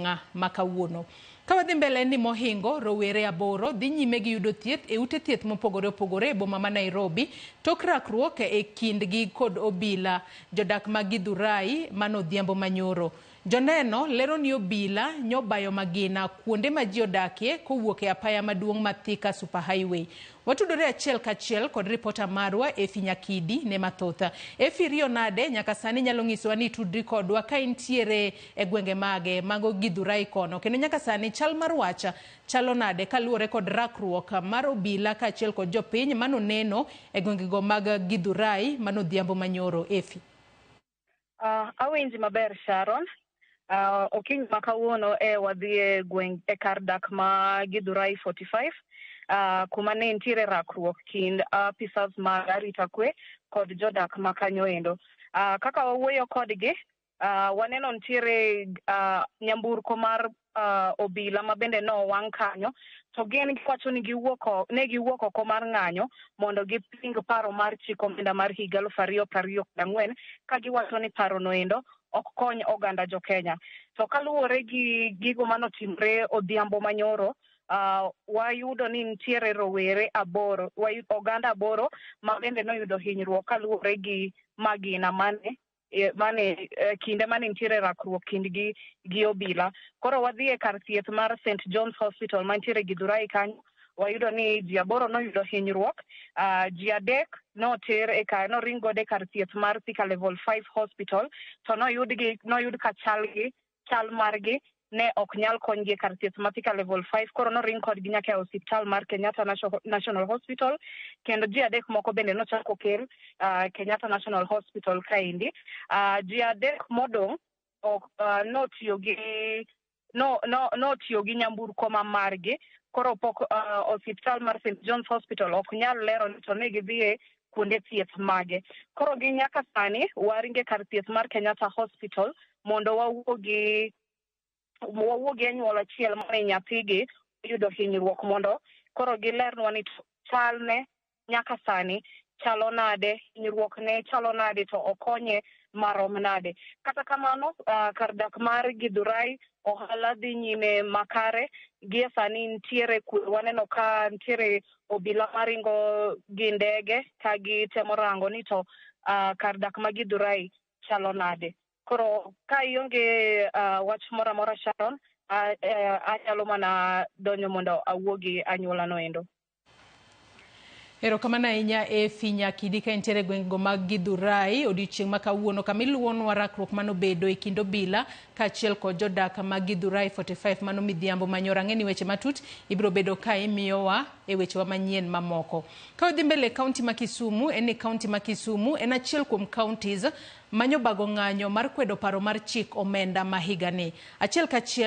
Odiochieng' ma kawuono. Ka wadhi mbele en ni mohingo rowere aboro dhi nyime gi yudo thieth e ute thieth mopogore opogore e boma ma Nairobi tok rakruok e kindgi kod obila jodak mag Githurai mano odhiambo manyoro. Joneno lero ni obila nyobayo magina kuonde ma ji odakie kowuok e apaya maduong' ma Thika Super Highway. Watudore achiel kachiel kod ripota marwa Effie Nyakidi ne mathoth. Effie, riyo nade nyaka sani nyalo nyisowa ni itudri kodwa ka intiere e gwenge mage mago Githurai kono kendo nyaka sani chal mar wach chalo nade kaluwore kod rakruok mar obila kaachiel kod jopiny manoneno e gwengego mag Githurai mano odhiambo manyoro. Effie. Awinji maber, Sharon. Okinyi ma kawuono e wadhi e gweng' e kar dak ma Githurai 45, kuma ne nitiere rakruok kind apisas mag arita kwe kod jodak ma kanyo endo. Kaka wawuoyo kodgi, waneno nitiere nyamburko mar obila ma bende nowang' kanyo, to gin giwacho ni giwuok ne giwuok oko mar ng'anyo mondo giping paro mar chik omenda mar higa 2024, ka giwacho ni paro no endo ok kony oganda jo Kenya. To kaluwore gi gigo manotimre odhiambo manyoro, wayudo ni nitiere rowere aboro, oganda aboro ma bende noyudo hinyruok kaluwore gi magina mane kinde mane nitiere rakruok kindgi gi obila. Koro wadhi e kar thieth mar St John's Hospital mantiere Githurai kanyo, wayudo ni ji aboro noyudo hinyruok. Ji adek noter e kar noring godo e kar thieth mar Thika Level 5 Hospital, to noyudgi noyud ka chalgi chal margi ne ok nyal konygi e kar thieth ma Thika Level 5. Koro noring kodgi nyaka e osiptal mar Kenyatta National Hospital, kendo ji adek moko bende nochako okel Kenyatta National Hospital kaendi. Ji adek modong' ok notiyo gi no no notiyo gi nyamburko ma margi. Koro pok osiptal mar St John's Hospital ok nyal lero ni to ne gidhiye kuonde thieth mage. Koro gi nyaka sani waringe kar thieth mar Kenyatta Hospital mondo wawuo gi anyuola achiel mane nyathigi oyudo hinyruok, mondo koro gilernwa ni chalne nyaka sani chalo nade, hinyruok ne chalo nade, to okonye marom nade. Kata kamano, kar dak mar Githurai ohala dhi nyime makare gie sani. Nitiere kwe, waneno ka nitiere obila maringo gi ndege ka gitemo rango ni to kar dak ma Githurai chalo nade. Koro ka ionge wach moro amora, Sharon, anyalo mana donjo mondo awuo gi anyuola no endo. Erokamano ahinya, Effie Nyakidi, ka intiere e gwengego mag Githurai odiochieng' ma kawuono, kama iluwonwa rakruok manobedo e kind obila kaachiel kod jodak mag Githurai 45 mano midhiambo manyoro. Ang'e ni weche matut ibiro bedo ka imiyowa e wechewa manyien mamoko. Ka wadhi mbele e kaunti ma Kisumu, en ni kaunti ma Kisumu en achiel kuom counties manyobago ng'anyo mar kwedo paro mar chik omenda ma higani. Achiel kachiel.